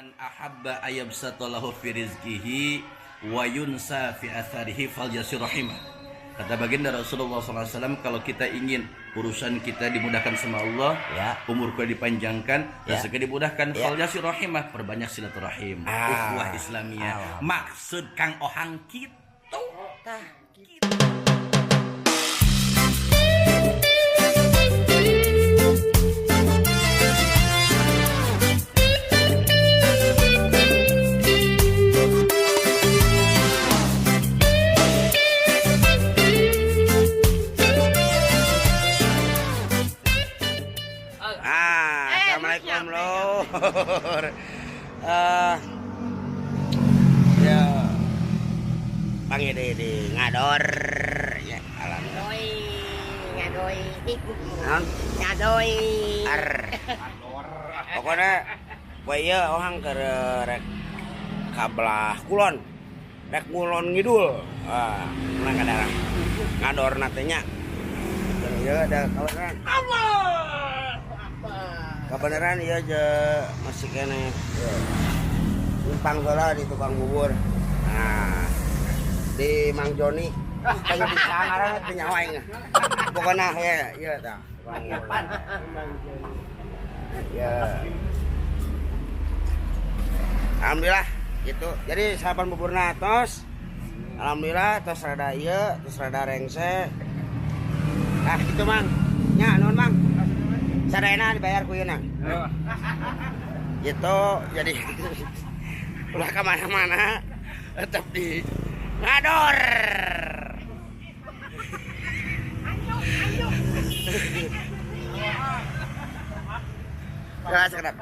Man ahabba ayyabsatalahu fi rizqihi wa yunsa fi atharihi falyasir rahimah. Kata baginda Rasulullah SAW, kalau kita ingin urusan kita dimudahkan sama Allah, ya, umur kita dipanjangkan, ya, rezeki dimudahkan, ya, falyasir rahimah, perbanyak silaturahim, ukhuwah Islamiyah. Maksud Kang Ohang kitu. Tah kitu. Assalamualaikum lur. Ya panggil di ngador ya, alhamdulillah. Ngadoi. Ngadoi. Ar. Pokoknya poe ieu ohang keur rek kabelah kulon. Rek ngulon ngidul. Ah, menang ka daerah. Ngadorna teh nya. Ieu ada kabeneran. Allah. Kebenaran iya aja masih kene numpang heula di tukang bubur. Nah, di Mang Joni pengen di sangaran teu nyawa aing. Pokona ya ieu tah. Ya. Alhamdulillah gitu. Jadi sarapan buburna tos. Alhamdulillah tos rada ieu, tos rada rengse. Ah gitu Mang. Nya nuhun Mang. Sadayana dibayar ku yeuna. Gitu, jadi ulah ke mana-mana tetap di ngador. Ya, sekedap.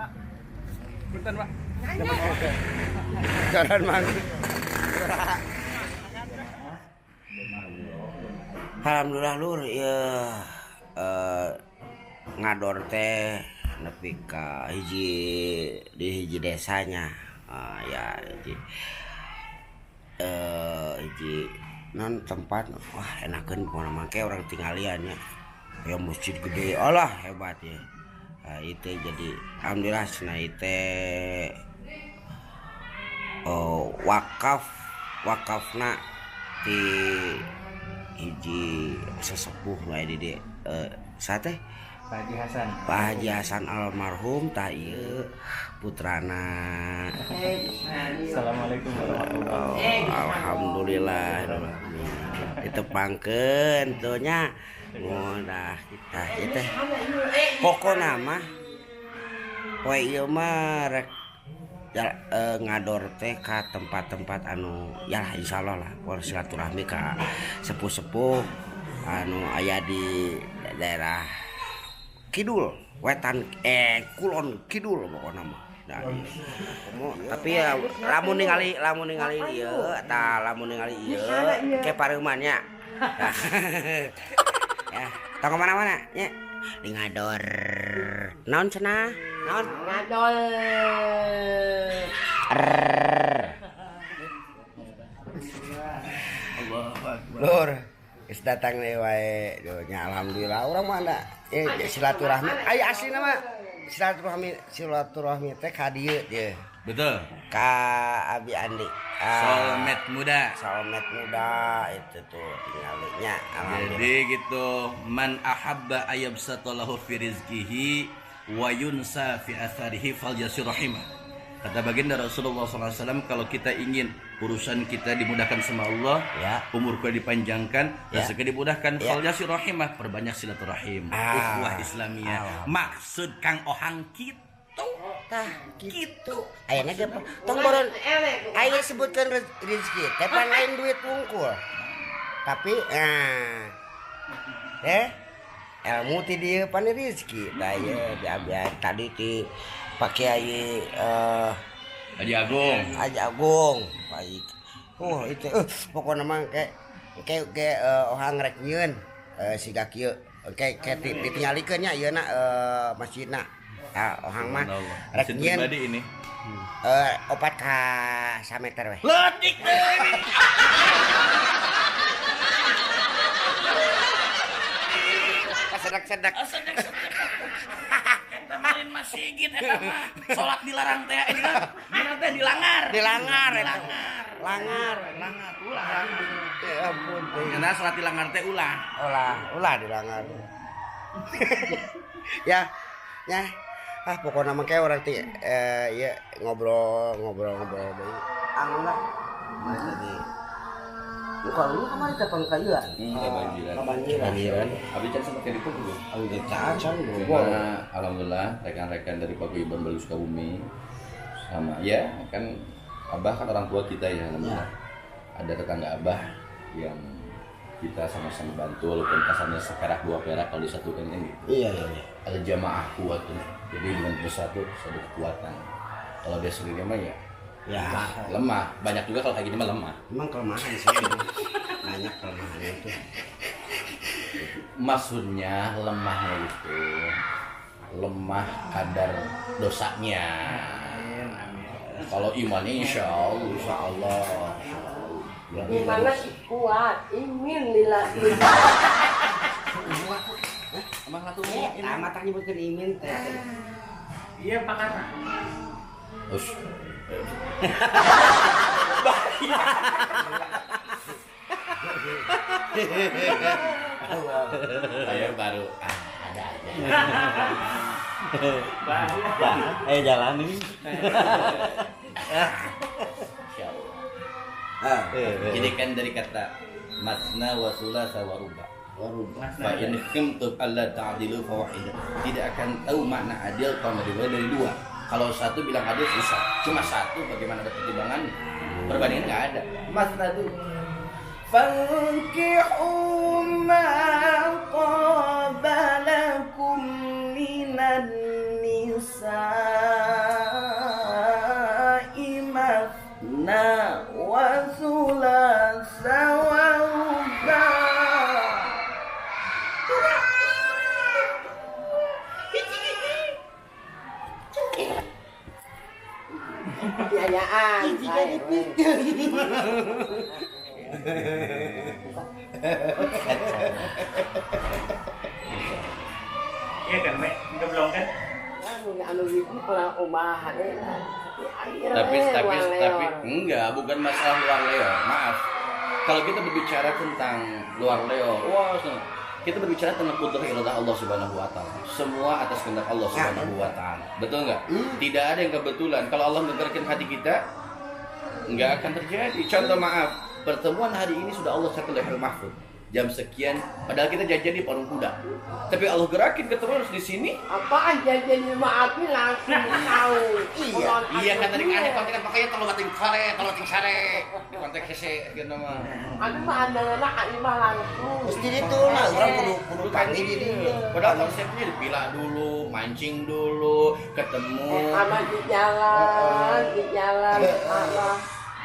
Punten, Pak. Jalan Mang. Alhamdulillah lur ya, ngador teh nepi ka hiji di hiji desanya, ya hiji, hiji non tempat, wah enakeun pokona mah ke orang tinggalian nya, ya masjid gede, alah hebat ya. Nah, itu jadi alhamdulillah cenah teh wakaf wakafna di hiji sesepuh wae di dieu, sate Pak Haji Hasan. Pak Haji Hasan almarhum tah ieu putrana. Assalamualaikum warahmatullahi wabarakatuh. Alhamdulillah ditepangkeun tuh nya. Mudah kita ieu teh. Pokona mah poe ieu mah rek ngador teh ka tempat-tempat anu ya lah insyaallah lah silaturahmi ka sepuh-sepuh anu aya di daerah kidul, wetan kulon kidul pokokna mah. Nah, tapi ya lamun ningali ieu tah lamun ningali ieu ke pareuman nya. Ya, tong mana-mana nya. Di ngador. Naon cenah? Naon? Ngador. Allahu akbar. Lur, geus datang deui wae. Nya alhamdulillah urang mah ada silaturahmi. Aya aslina mah silaturahmi teh ka dieu ye. Betul. Ka Abi Andi. Soulmate muda. Soulmate muda itu tuh tinggalinya alhamdulillah. Jadi gitu, man ahabba ayyabsatalahu fi rizqihi wa yunsa fi atharihi falyasir rahimah. Kata baginda Rasulullah SAW, kalau kita ingin urusan kita dimudahkan sama Allah, ya, umur kita dipanjangkan, ya, rezeki dimudahkan, ya, falyasir rahimah, perbanyak silaturahim, ukhuwah Islamiyah. Maksud Kang Ohang kitu. Tah kitu. Ayana ge tong boron aya sebutkeun rezeki teh pan lain duit wungkul. Tapi nah ilmu ti dieu pan rezeki. Tah ieu diabian tadi ti Pak Kiai Haji Agung. Haji Agung. Baik. Itu pokona mah ke ohang rek nyieun siga kieu. Ke ditinggalikeun nya ieu na masjidna. Ah, ohang mah rek nyieun pribadi ini. 4 ka sameter we. Leutik deui. Kasedak-sedak. Eta malin Masjid eta mah. Salat dilarang teh ini kan teh dilanggar. Dilanggar eta. Langgar. Langgar. Ulah. Ya ampun teh. Karena salat dilanggar teh ulah. Ulah dilanggar. Ya. Ya. Ah pokoknya mah kayak orang teh ya ngobrol deui. Anu lah. Jadi kalau lu kemarin kapan kayuan? Kebanjiran. Abi can sempat ke Depok juga. Abi cacan Bogor. Alhamdulillah rekan-rekan dari Paguyuban Balu Sukabumi sama ya kan Abah kan orang tua kita ya alhamdulillah. Ya. Ada tetangga Abah yang kita sama-sama bantu walaupun kasarnya seperak dua perak kalau disatukan kan gitu. Iya. Ada jamaah kuat tuh. Jadi dengan bersatu satu kekuatan. Kalau dia sendiri mah ya lemah. Banyak juga kalau kayak gini mah lemah. Emang kelemahan sih. Banyak kelemahan itu. Maksudnya lemahnya itu lemah kadar dosanya. Kalau imannya insya Allah. Imannya kuat, imin lila. Emang laku amat tak nyebutkan imin teh. Iya pakai. Ush. Saya baru ada aja. Ayo jalan ini. Jadi kan dari kata masna wa thulatha wa ruba. Fa in khimtum alla ta'dilu fa wahida. Tidak akan tahu makna adil kalau dimulai dari dua. Kalau satu bilang adil susah. Cuma satu bagaimana ada pertimbangannya? Perbandingan nggak ada. Masna itu fankihu ma qaba lakum minan nisa'i masna wa thulatha wa ruba. Biayaan. Iya kan, Mek? Belum kan? Tapi enggak, bukan masalah luar leor. Maaf. Kalau kita berbicara tentang luar leor, wah, kita berbicara tentang kudrah iradah Allah Subhanahu wa taala. Semua atas kehendak Allah Subhanahu wa taala. Betul enggak? Tidak ada yang kebetulan. Kalau Allah menggerakkan hati kita, enggak akan terjadi. Contoh maaf, pertemuan hari ini sudah Allah catat di Lauhul Mahfuz. Jam sekian, padahal kita janjian di Parung Kuda. Tapi Allah gerakin ketemu harus di sini. Apaan janjian di rumah api langsung tahu. Iya. Iya kan tadi aneh kontekan pakainya tolong bating sare, tolong bating sare. Di kontek hese gitu mah. Anu mah andalanna imah langsung. Mesti itu lah, orang kudu panggil di dieu. Padahal konsepnya dipilah dulu, mancing dulu, ketemu. Sama di jalan, sama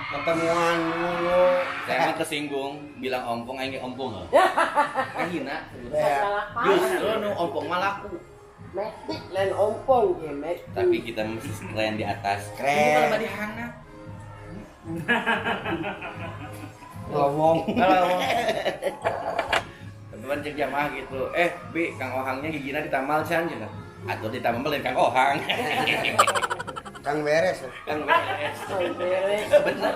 ketemuan dulu. Saya emang kesinggung bilang ompong aing ompong heuh. Kan hina. Justru nu ompong mah laku. Metik lain ompong ge metik. Tapi kita mesti keren di atas. Keren. Ini malah badi hangat. Ngomong. Teman cek jamaah gitu. Bi, Kang Ohangnya gigina ditamal can cenah. Atau ditamal lain Kang Ohang. Kang beres. Kang beres. Bener.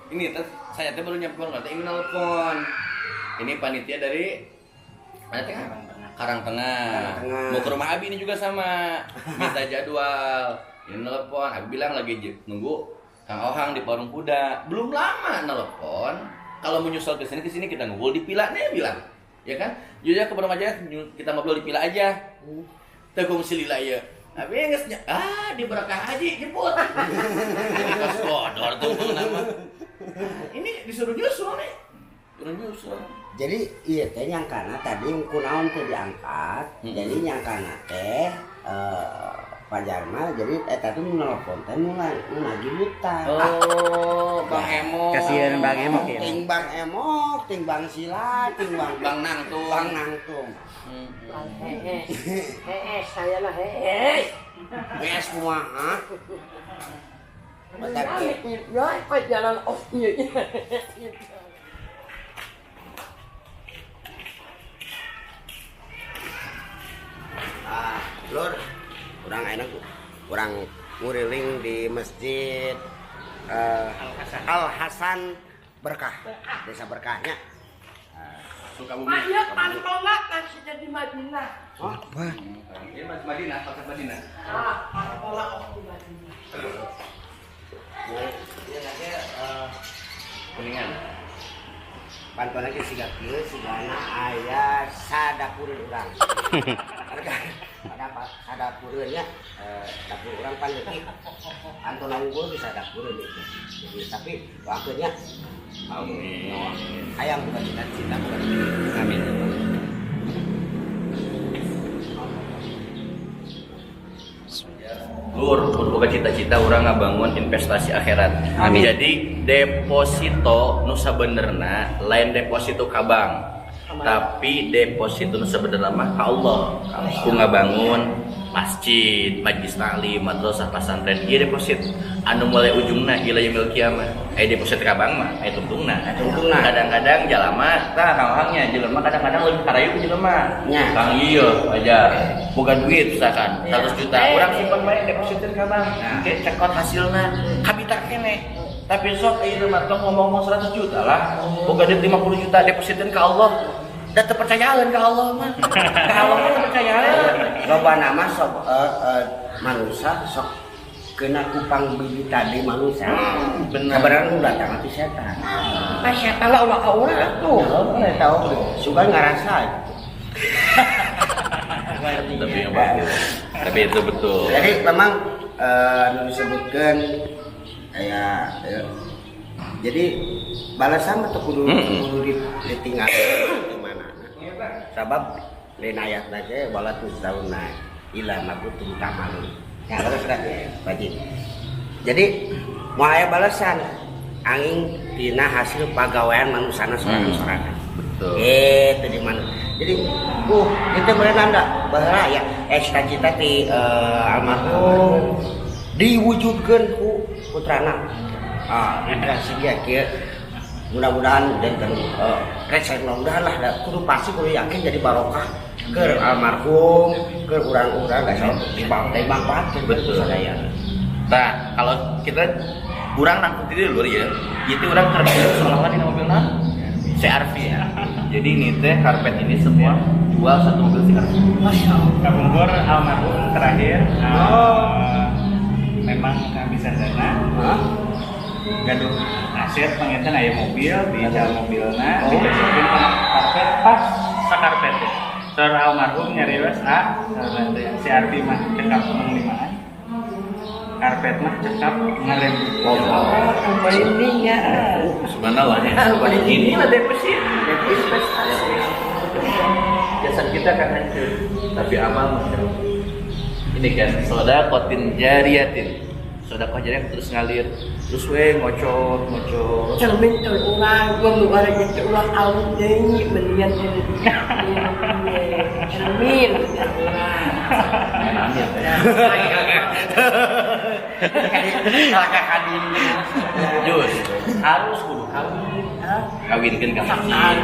Ini terus saya teh baru nyampe nanti ini nelpon. Ini panitia dari mana teh? Karang Tengah. Mau ke rumah Abi ini juga sama. Minta jadwal. Ini nelpon, Abi bilang lagi nunggu Kang Ohang di Parung Kuda. Belum lama nelpon. Kalau mau nyusul ke sini kita ngumpul di Pila nih bilang. Ya kan? Jadi ke Parung aja kita ngobrol di Pila aja. Tegung silila ya. Tapi ngesnya, di Berkah Haji jemput. Ini kodor tuh nama. Ini disuruh nyusul nih. Disuruh nyusul. Jadi iya teh nyangkana tadi kunaon teh diangkat. Jadi nyangkana teh Pak Jarma jadi eta tuh nelpon teh nu nagih hutang. Oh, Bang Emok. Kasihan Bang Emok ya. Ting Bang Emok, ting Bang Sila, ting Bang Nangtung. Bang Nangtung. Heeh, saya lah heeh. Heeh kumaha? Ya, jalan off ieu. Ah, Lur. Urang nguriling di Masjid Al Hasan Berkah, Desa Berkahnya. Sukabumi. Pak, iya pantona masih jadi Madinah. Apa? Ini Mas Madinah, Pasar Madinah. Ah, pantona oh di Madinah. Iya nanti Kuningan. Pantona ge siga kieu sigana aya sadapureun urang. Ada apa? Sadapureun nya dapur urang pan leutik. Pantona unggul bisa dapureuun itu. Jadi tapi doakeun nya. Amin. Hayang buka cita-cita bukan. Amin. Lur, boga cita-cita urang ngabangun investasi akhirat. Amin. Jadi deposito nu sabenerna lain deposito ka bank, tapi deposito nu sabenerna mah ka Allah. Ku ngabangun masjid, majlis taklim, madrasah, pesantren, ieu deposit anu mulai ujungna ila yaumil kiamah. Deposit ka bank mah aya tungtungna. Tungtungna. Kadang-kadang jalama tah kangangnya jelema kadang-kadang lebih karayu ku jelema. Nya. Kang iya aja. Boga duit misalkan 100 juta, urang simpan bae depositeun ka bank. Engke cekot hasilna kabita keneh. Tapi sok ieu mah tong ngomong-ngomong 100 juta lah. Boga duit 50 juta depositeun ka Allah. Da teu percayaan ka Allah mah. Ka Allah mah teu percayaan. Loba nama sok manusia sok kena kupang bibit tadi manusia. Bener. Kabaran nu datang ti setan. Ah, setan lah ulah ka urang atuh. Oh, tahu. Suka ngarasa gitu. Tapi yang bagus. Tapi itu betul. Jadi memang anu disebutkan kayak jadi balasan mah teu kudu kudu ditinggal di mana. Sabab lain ayat ge wala tuzzauna ila ma kuntum ta'malun. Ya terus dah wajib. Jadi mau aya balasan angin tina hasil pagawean manusana sorangan-sorangan. Betul. Itu di mana. Jadi, itu berenang dah. Baheula ya, cita-cita ti almarhum diwujudkeun ku putrana. Ah, Indra Sigia kieu. Mudah-mudahan janten rek mudah-mudahan lah da, kudu pasti kudu yakin jadi barokah ke almarhum, ke urang-urang da salah dimanfaatkeun Betul. sadayana. Nah, kalau kita urang nangkut diri dulu ya. Itu urang kerja seolah-olah di mobilna CRV ya. Jadi ini teh karpet ini semua jual satu mobil CRV. Masya Allah. Kapungkur almarhum terakhir memang kehabisan dana. Hah? Gaduh aset panginten aya mobil di jalan mobilna dibesikeun kana karpet pas sakarpet teh. Saur almarhum nyarios A saur teh CRV mah cekap mung limaan. Karpet mah cekap ngarebu. Oh, ini ya. Subhanallah ya. Ini lah deposit. Investasi. Jasad kita akan hancur, tapi amal masya Allah. Ini kan sodakotin jariyatin. Sodakoh jariah terus ngalir, terus we ngocor, ngocor. Cermin terulang, gua nu ada gitu ulang awet deui mendingan ini. Cermin terulang. Amin. Jus, harus kudu kawin. Kawinkeun ka masjid.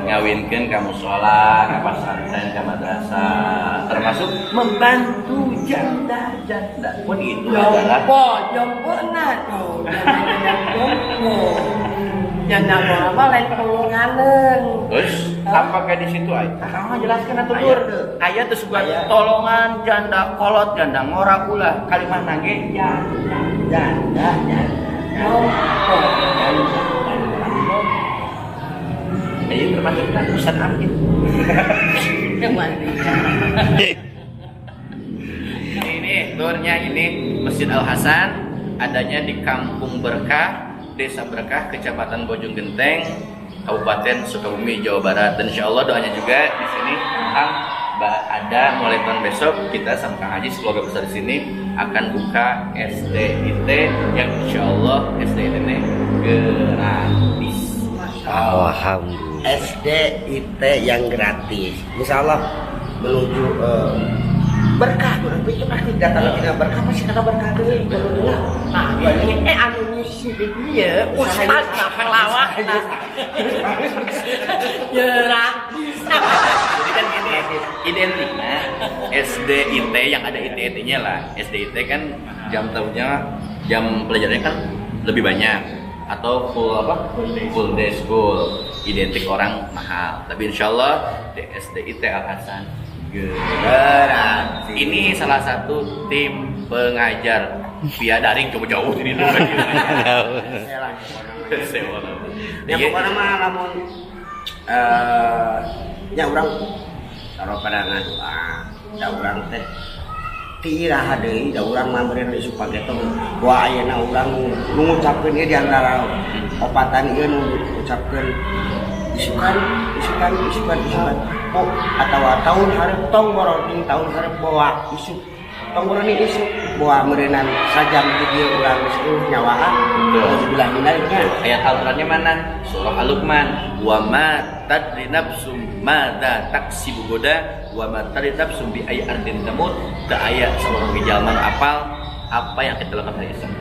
Ngawinkeun ka mushola, ka pesantren, ka madrasah, termasuk membantu janda-janda pun itu adalah Jompo, jompo na tuh. Jompo. Janda apa lain tolonganeun. Terus, apakah di situ ayat? Kamu jelaskan atuh Dur. Ayat itu sebuah tolongan janda kolot, janda ngora ulah, kalimat nage janda. Janda, janda. Jompo. Ini termasuk kan Ustaz Amin. Ini turnya ini Masjid Al Hasan adanya di Kampung Berkah, Desa Berkah, Kecamatan Bojonggenteng, Kabupaten Sukabumi, Jawa Barat. Dan insya Allah doanya juga di sini Kang ada mulai tahun besok kita sama Kang Haji sekeluarga besar di sini akan buka SDIT yang insya Allah SDIT ini gratis. Alhamdulillah. SDIT yang gratis. Insya Allah menuju berkah, itu pasti datang tidak berkah pasti kata berkah itu. Nah, ini anu nyisi Posisi di dieu, ustad lawak. Ya bisa. Jadi kan gini, identiknya SDIT yang ada IT-IT-nya lah. SDIT kan jam tahunnya, jam pelajarannya kan lebih banyak atau full apa? Full day school. Identik orang mahal. Tapi insya Allah di SDIT Al Hasan Berarti. Ini salah satu tim pengajar via daring, coba jauh sini tuh. Saya lah. Sewa. Ya pokoknya mah lamun ya urang kalau pada ngadoa da urang teh ti iraha deui, da urang mah meureun isuk pagetong wah, ayeuna urang nu ngucapkeun ieu di antara opatan ieu nu ngucapkeun isukan isukan isukan isukan, oh atawa tahun hareup tong boroning, tahun hareup bawa isuk tong boroning isuk bawa meureunan sajam di dieu urang geus eueuh nyawaan. Betul. Auzubillah min nya. Ayat Al-Qur'annya mana? Surah Al-Luqman. Wa ma tadri nafsum madza taksibu ghoda wa ma tadri nafsum bi ayyi ardin tamut. Teu aya seorang jalma nu apal apa yang kita lakukan hari esok.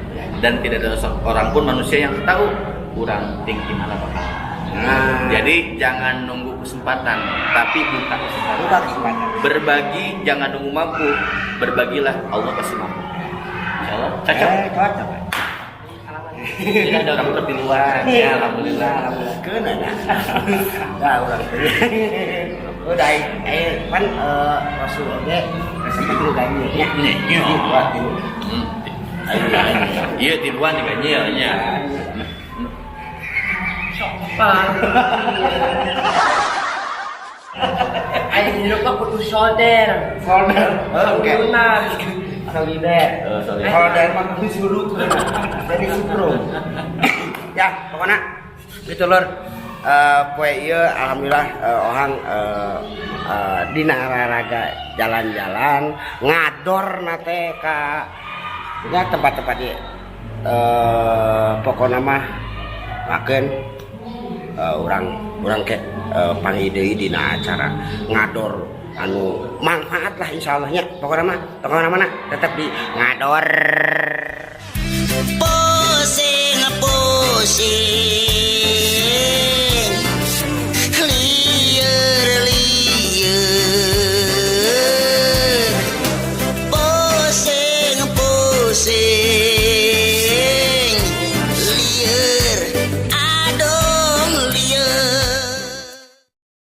Dan tidak ada seorang pun manusia yang tahu urang tinggi mana bakal. Nah. Jadi jangan nunggu kesempatan, tapi buka kesempatan. Buka kesempatan. Berbagi jangan nunggu mampu, berbagilah, Allah pasti mampu. Insya Allah cocok. Eh, cocok. Tidak ada orang tertiluan. Ya, alhamdulillah. Kena nah. Nah, urang udah pan Rasul oge resep nu ganjil nya. Iya. Wah, tilu. Ayo ganjil. Iya, tiluan diganjil nya. Sopan. Ayo hidup mah kudu solder. Solder. Oke. Lunas. Solider. Oh, solider. Solder mah kudu surut. Jadi sutrum. Ya, pokoknya gitu lur. Poe ieu alhamdulillah ohang dina raraga jalan-jalan ngador nate ka ya tempat-tempat ieu. Pokokna mah makeun urang urang ke panggih deui dina acara ngador anu manfaat lah, insyaallah nya. Pokokna mah tetap di ngador. Poe